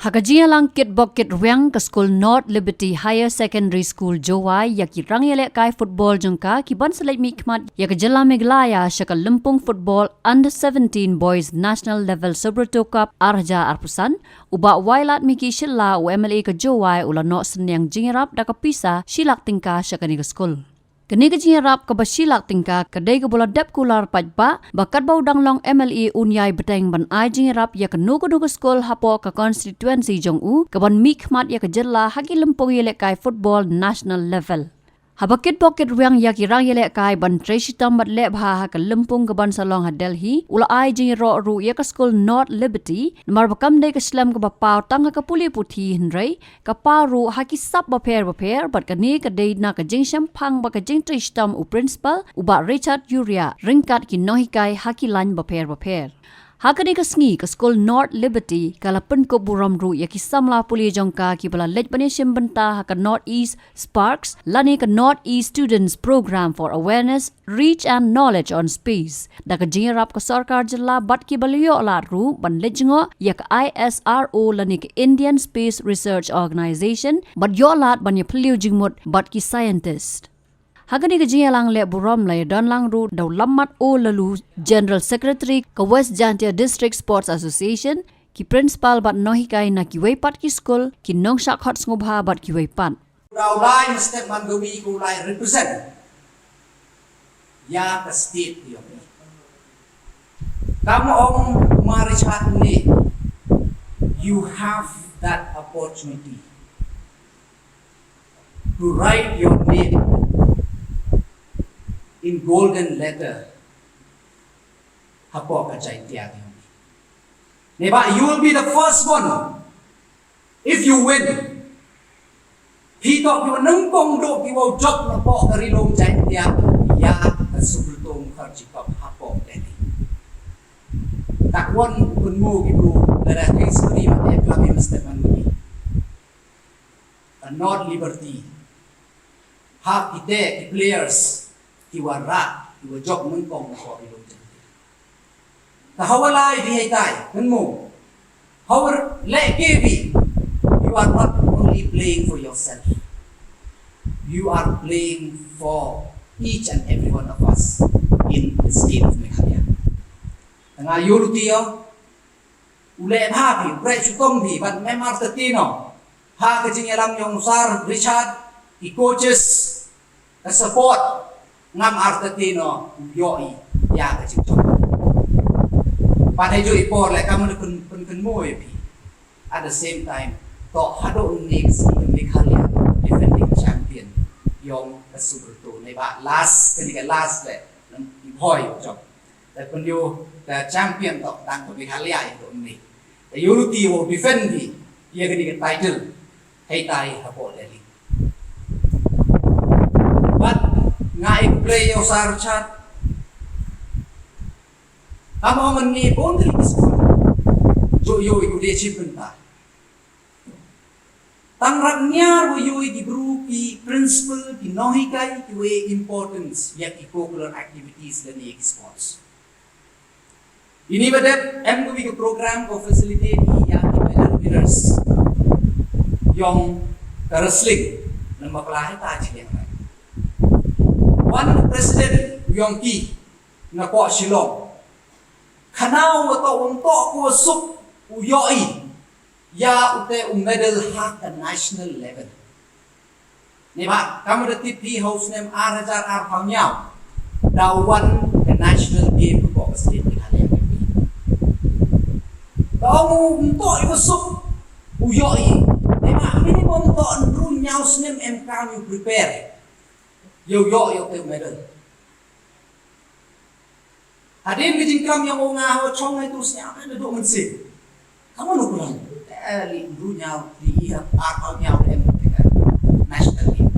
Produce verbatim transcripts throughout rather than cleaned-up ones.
Ha ka jingïalang kitbok kitrwiang ka skul North Liberty Higher Secondary School Jowai ïa ki rang ïalehkai football jong ka ki ban sa leit mihkhmat ïa ka jylla Meghalaya sha ka lympung football under seventeen boys national level Subrata Cup ar hajar arphew san, u Bah Wailadmiki Shylla u M L A ka Jowai u la noh synñiang jingïarap da ka pisa shi lak tyngka sha kane ka skul. Kane ka jingïarap kaba shi lak tyngka ka dei kaba la dep kular paidbah ba katba u dang long M L A un ïai bteng ban ai jingïarap ïa kano kano ka skul hapoh ka constituency jong u ka ban mihkhmat ïa ka jylla ha ki lympung ïalehkai football national level. Haba kitbok kitrwiang ïa ki rang ïalehkai ban trei shitom bad leh bha ha ka lympung ka ban sa long ha Delhi, u la ai jingïaroh ruh ïa ka skul North Liberty, namar ba kam dei ka slem kaba paw tang ha ka pule puthi hynrei ka paw ruh ha ki sap bapher bapher bad kane ka dei na ka jingshemphang bad ka jingtrei shitom u principal u Bah Richard Yuria ryngkat ki nonghikai ha ki lain bapher bapher. Ha kane ka sngi ka skul North Liberty ka la pynkup burom ruh ïa ki samla pule jong ka kiba la leit ban ïashim bynta ha ka North East Sparks lane ka North East Students Program for Awareness, Reach and Knowledge on Space da ka jingïarap ka sorkar jylla bad kiba la ïoh lad ruh ban leit jngoh ïa ka I S R O lane ka Indian Space Research Organisation bad ïoh lad ban ïaphylliew jingmut bad ki scientist. Ha kane ka jingïalang leh burom la ïadon lang ruh da u Lammat O Laloo, General Secretary ka West Jaintia District Sports Association, ki principal bad nonghikai na kiwei pat ki skul, ki nongshah khot sngewbha bad kiwei pat. Dau lai mynstep man ka wi ko lai represent ïa ka state ka ïong. Kam ong ma Richard ne, you have that opportunity to write your name in golden letter hapoh ka Jaintia ka ïong. Neba you will be the first one. If you win, phi toh phi wa nyngkong doh phi wa jop na poh ka Ri Lum Jaintia ïa ka Subrata Mukherjee Cup hapoh Delhi. Ka kwah pynmih ki bru lada history ma te klam mynstep man wi. Ka North Liberty ha kite ki players ki wa rat ki wa jop nyngkong na poh Ri Lum Jaintia. Ka hawa lai phi hei tai, ngan mo. Hawa leh ke phi, you are not only playing for yourself. You are playing for each and every one of us in the state of Meghalaya. Nga ïoh luti ïa u leh bha phi, u brek shu tong phi, bad mem artatien o. Ha ka jingïalam yong u Sir Richard, ki coaches, ka support, ngam artatien o, u ïoh i, ïa ka jingjop. Pat hei ju i por leh, kam u pyn, pyn, pynmo ïa phi. At the same time, to haduh ni ka sngi ka Meghalaya, defending champion, yong ka Subrata, ne ba last, kani ka last leh, nang i bhoi jop. Te pynïoh ka champion to dang ka Meghalaya ïa to ni. Te ïoh luti wow defend di ïa kani ka title hei tai hapoh Delhi. But nga i play ïa u Sir Richard. Kam ong ni pun kali ki squad. Jo ïoh i ku dei achievement ta. Tang rap niar wa ïoh ki bru ki principal ki nonghikai ki wa importance ïa ki curricular activities lane ïa ki sports. Ini ba dep em ko wi ki program ko facilitate ïa ki medal winners yong ka wrestling. Namba pla heta chi yang rai. Wan president yong ki na ko Shillong. Kanaw wa to un to ko suk u ïoh i. Ïa u te u medal ha ka national level. Ni ba, kam da tip phi ha u snem ar hajar arphew hynñiew. Da wan ka national game ko ka state ni hale. Da mu to i suk u ïoh i. Ni ba, minimum to hynriew hynñiew snem em kam u prepare. Ïoh ïoh ïoh te u medal. Hadien ka jingkam yong u nga ho chong ngai tu sñiaw na dok mynsiem. Kamu nu kulang. Eh, li du ñiaw, li i ha, ar pau ñiaw em ka national league.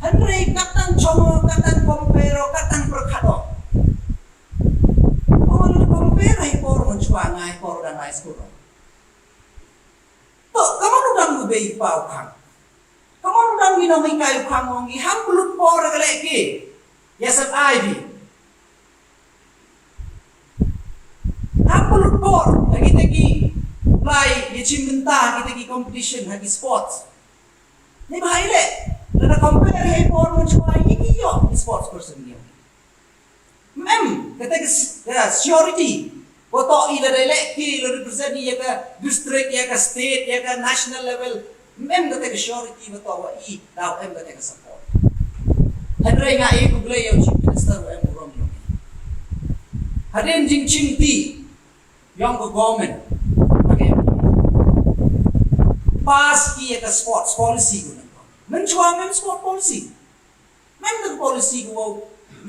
Hynrei katang chong, katang compare, katang pyrkhat. Oh, li compare hi por man chwa ngai por dan high school. To, kamu nu dang lu bei pau kang. Kamu nu dang minong ikai u khang ong i ham plut por ka leh ki. Yes, I V. Ham plut por, lagi te ki. Lai ïa chim bynta kita ki competition ha ki sports. Ni ba hai le. Lada compare ïa i por mynshuwa ïa ki ïoh ki sports person ïa. Mem kata ka s- ka surety. Ko to i lada leh ki la represent ïa ka district, ïa ka state, ïa ka national level. Mem kata ka surety ba to wa i daw em kata ka support. Hynrei nga i ku blei ïa u chief minister wa em u rom ïa. Hadien jingchim ti yong ka government. Okay. Pass ki ïa ka sports policy ku nang. Mynshuwa mem sport policy. Mem ka policy ku wow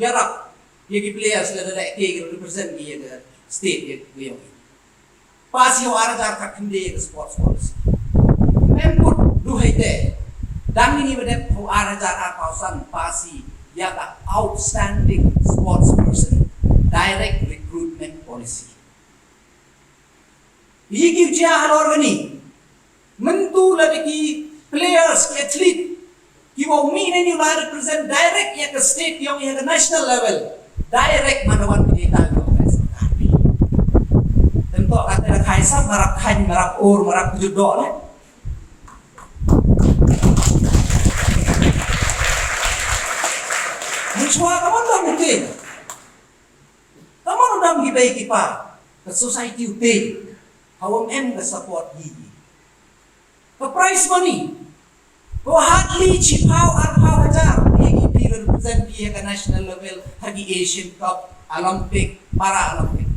ïarap ïa ki players lada leh ki represent ki ïa ka state ïa ka ïong. Pass ïa u ar hajar khatkhyndai ïa ka sports policy. Mem put duhai te. Dang ni ba dep u ar hajar arphew san pass ïa ka outstanding sports person direct recruitment policy. Ïa ki jia halor kani. Mynta lada ki players, ki athlete ki wow mih na ni lai represent direct ïa ka state ïong ïa ka national level. Direct manawan ki dei ta ïong ka sorkar. Tentu kata da khai sam marap khan marap or marap kujut dok lah. Mynshuwa ka mon dang mungkin. Ka mon dang ki bei ki pa. Ka society u tei. Hawam em ka support hi. Ka prize money. Ko hardly chiphaw arphaw hajar. Ïa ki phi represent phi ha ka national level. Ha ki Asian Cup, Olympic, Para Olympic.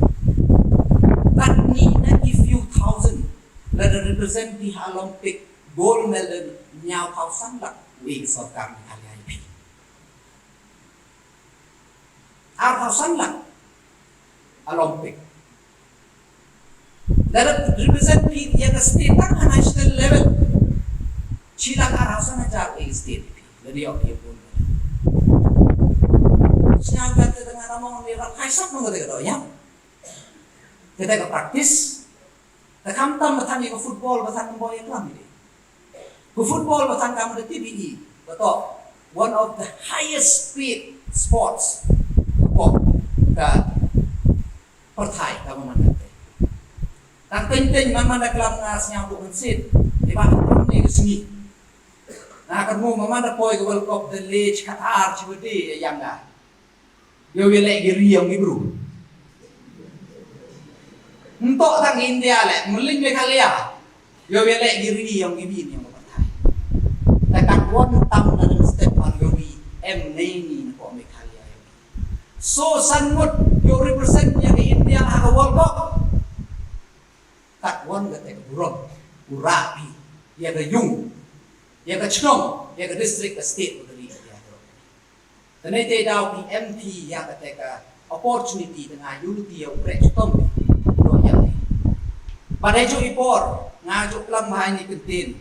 Kat ni na ki few thousand. Lada represent phi ha Olympic, gold medal, ñiaw phaw san lak. Wi ka sorkar ni kali ai phi. Arphew san lak Olympic. Lada represent phi ïa ka state tang ha national level. Shi lak arphew san hajar ïa ka state phi. Lada ïoh ïa pun. Sñiaw kata tengah ramong ni rak khai sap nong kata ka doh ïa. Kata ka practice. Te khamtam ba than ïa ka football ba than ym boi ïa klam ïa. Ka football ba than kam da T B E ba to one of the highest paid sports. Ka pop ka pyrthai ka man ka te. Tang teng teng man man da klam nga sñiaw duk ngan sit. Ïa ba ka ne ka sngi. Nga ka mo man man da poi ka World Cup da lej Qatar chi ba de ïa nga. Yow ïa leh ki ri yong ki bru. Ntok tang India leh, mlin Meghalaya. Yow ïa leh ki ri yong ki bin yong ka pyrthai. Te kat won tam na dem step man yow ri em nei ni na ko Meghalaya yow. So san mut yow represent ïa ka India ha ka World Cup. Kat won ka te ka burom, u rah phi, ïa ka yung, ïa ka chnong, ïa ka district, ka state, ka ri, ïa ka. Te nei te daw phi em phi ïa kata ka opportunity te nga ïa u lynti ïa u kreh chitom. Doh ïa phi. Pat hei juh i por nga juh klam bha ïa ni kyntien.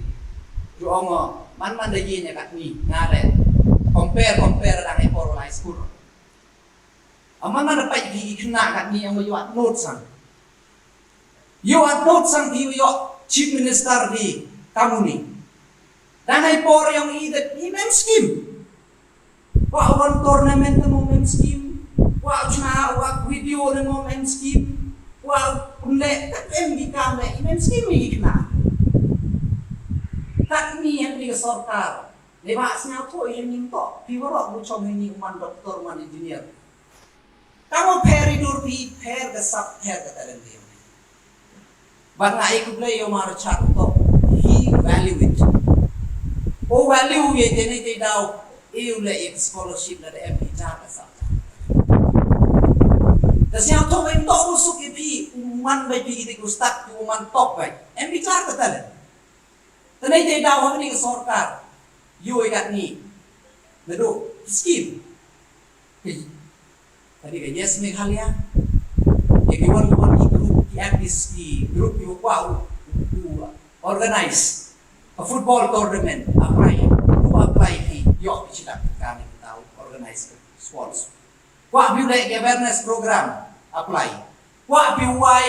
Juh ong o man man da ïa ïa katni nga leh. Compare compare dang i por high school. Aman man da pait phi i khynnah katni ong o ïoh at note sang. Ïoh at note sang phi ïoh chief minister phi kamuni. Dang hei por ïong i dat i mem skim. Kwah u run tournament ne mo mem skim. Kwah u chna u ak video ne mo mem skim. Kwah u leh kat em ki kam leh i mem skim i khynnah. Katni hynrei ka sorkar. Dei ba sñiawthuh i hynñiewtoh phi waroh u chong hynñiew u man doktor u man engineer. Tang u pher i dur phi pher ka sap pher ka talent phi. Bad nga ai khublei ïa u Maharajah u toh he value it. U value ïa ite ne ite daw ïa u leh ïa ka scholarship lada em phi jar ka sap jar. Ka sñiawthuh ïa u toh u suk ïa phi u man bai phi ïa u stad u man top bai. Em phi jar ka talent. Te nei te daw ha kani ka sorkar. Ïoh ïa katni. Naduh ki skim. Ki. Kani ka Yes Meghalaya. Ïa ki wan ki wan ki group ki artist ki group ki wa kwah u, u, u organize a football tournament. Apply. U apply ki. Ïoh ki chitak kani ka daw organize ka sports. Kwah phi u leh ki awareness program, apply. Kwah phi u wai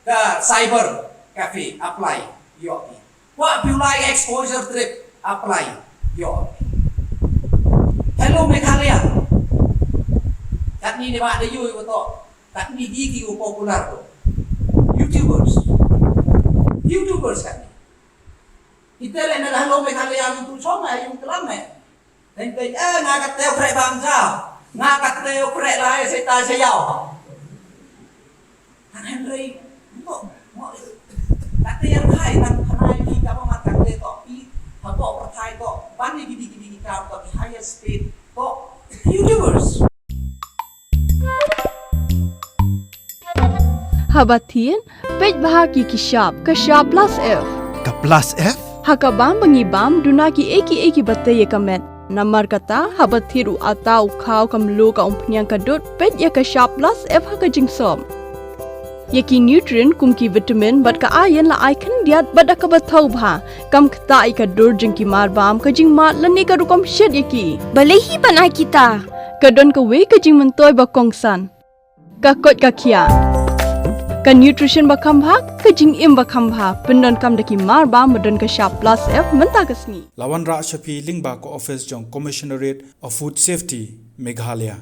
ka cyber cafe, apply. Ïoh phi. Kwah phi u lai ka exposure trip, apply. Ïoh phi. Hello Meghalaya. Katni ne ba da ïoh ïoh to. Katni di ki u popular to. YouTubers. YouTubers kan. Kita le na dah lo Meghalaya tu chong ai yung kelam ai. Teng teng eh nga ka teo krek bang ja. Nga ka teo krek lai seta seyau. Kan Henry, mo mo. Kate yang hai kan kanai ki ka ma kate to pi. Habo pertai to. Ban ni gidi gidi ki kam to ki highest paid to. YouTubers. Haba thied, peit bha ki ki shap, ka shap plus F. Ka plus F? Ha ka bam ba ngi bam, duna ki ei ki ei ki ba tei ïa ka met. Namar kata, haba thied u ata u khaw ka mluh ka umphniang ka dud, peit ïa ka shap plus F ha ka jingsop. Ïa ki nutrient kum ki vitamin bad ka iron la ai khyndiat bad da kaba thaw bha. Kam ktah ïa ka dur jong ki mar bam, ka jingmad lane ka rukom shet ïa ki. Balei hi ban ai kita? Ka don kawei ka jingmyntoi ba kongsan. Ka koit ka khiah. Ka nutrition ba kham bha, ka jingim ba kham bha, pyndonkam da ki mar bam ba don ka shap plus F mynta ka sngi. La wanrah sha phi lyngba ka office jong Commissionerate of Food Safety, Meghalaya.